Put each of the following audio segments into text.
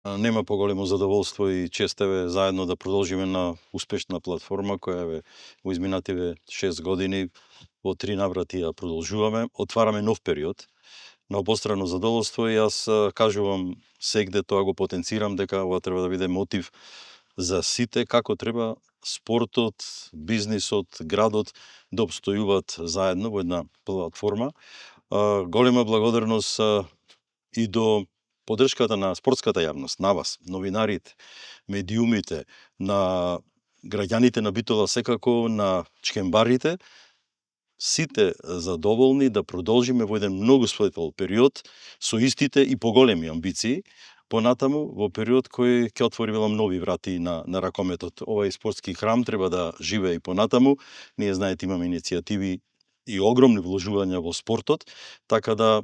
Нема поголемо задоволство и чест заедно да продолжиме на успешна платформа која во изминативе 6 години во 3 наврати ја продолжуваме. Отвараме нов период на обострано задоволство и јас кажувам сегде, тоа го потенцирам, дека ова треба да биде мотив за сите како треба спортот, бизнисот, градот да обстојуваат заедно во една платформа. Голема благодарност и до поддршката на спортската јавност, на вас, новинарите, медиумите, на граѓаните на Битола, секако на чкембарите, сите задоволни да продолжиме во еден многу светл период со истите и поголеми амбиции, понатаму во период кој ќе отвори нови врати на ракометот. Овај спортски храм треба да живее и понатаму. Ние знаете имаме иницијативи и огромни вложувања во спортот, така да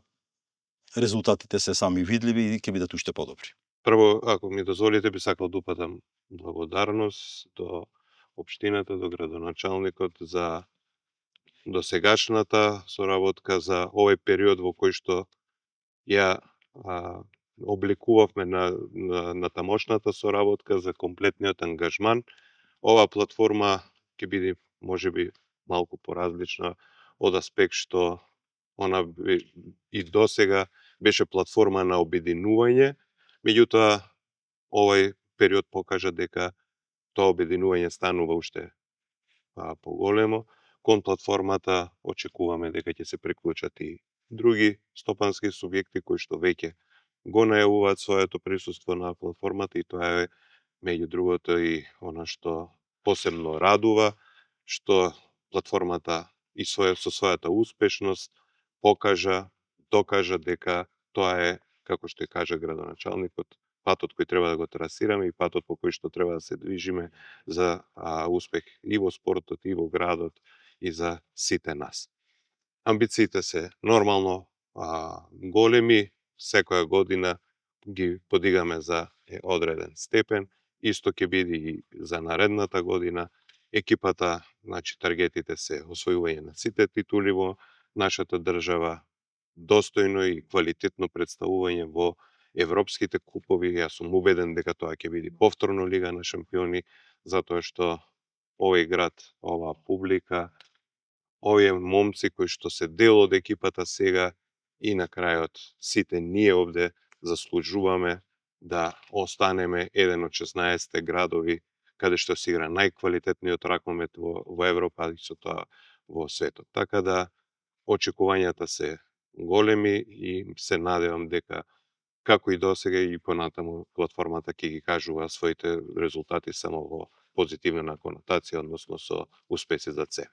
резултатите се сами видливи и ќе бидат уште подобри. Прво, ако ми дозволите, би сакал да упатам благодарност до општината, до градоначалникот за досегашната соработка, за овој период во кој што ја обликувавме на тамошната соработка, за комплетниот ангажман. Ова платформа ќе биде можеби малку поразлична од аспект што она и досега беше платформа на обединување, меѓутоа овој период покажа дека тоа обединување станува уште поголемо. Кон платформата очекуваме дека ќе се приклучат и други стопански субјекти кои што веќе го најавуваат своето присуство на платформата, и тоа е меѓу другото и она што посебно радува, што платформата и со својата успешност докажа дека тоа е, како што и кажа градоначалникот, патот кој треба да го трасираме и патот по кој што треба да се движиме за успех и во спортот, и во градот, и за сите нас. Амбициите се нормално големи, секоја година ги подигаме за одреден степен, исто ќе биде и за наредната година. Екипата, значи таргетите се освојување на сите титули во нашата држава, достојно и квалитетно представување во европските купови. Јас сум убеден дека тоа ќе биде повторно Лига на шампиони, затоа што овој град, оваа публика, овие момци кои што се дел од екипата сега и на крајот сите ние овде заслужуваме да останеме еден од 16 градови каде што се игра најквалитетниот ракомет во Европа и со тоа во светот. Така да очекувањата се големи и се надевам дека како и досега и понатаму платформата ќе ги кажува своите резултати само во позитивна конотација, односно со успеси за себе.